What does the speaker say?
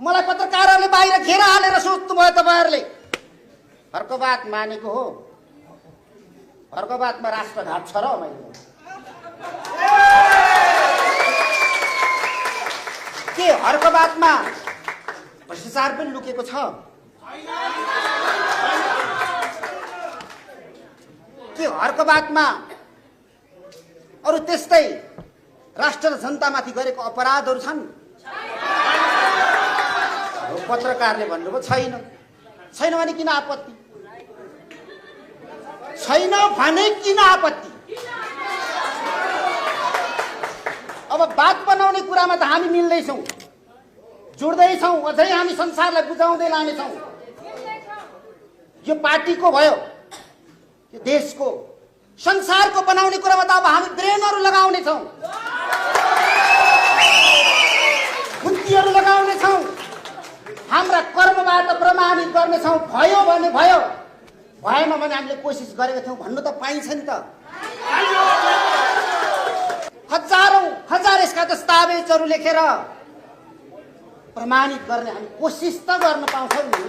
मलाई पत्रकारहरूले बाहिर घेरा हालेर सोध्नुभयो तपाईहरुले। हर्कबात मानेको हो, हर्कबातमा राष्ट्रघात छ र मैले के हर्कबातमा भ्रष्टाचार पनि लुकेको छ? के हर्कबातमा अरु त्यस्तै राष्ट्र र जनतामाथि गरेको अपराधहरू छन्? पत्रकारले भन्नुभयो छैन। छैन भने किन आपत्ति? छैन भने किन आपत्ति? अब बात बनाउने कुरामा त हामी मिल्दैछौँ, जुड्दैछौँ, अझै हामी संसारलाई बुझाउँदै लानेछौँ। यो पार्टीको भयो, यो देशको, संसारको बनाउने कुरामा त अब हामी ब्रेनहरू लगाउनेछौँ, बुद्धिहरू लगाउनेछौँ, हाम्रा कर्मबाट प्रमाणित गर्नेछौँ। भयो भने भयो, भएन भने हामीले कोसिस गरेका थियौँ भन्नु त पाइन्छ नि त। हजारौं हजार यसका दस्तावेजहरू लेखेर प्रमाणित गर्ने हामी कोसिस त गर्न पाउँछौँ नि।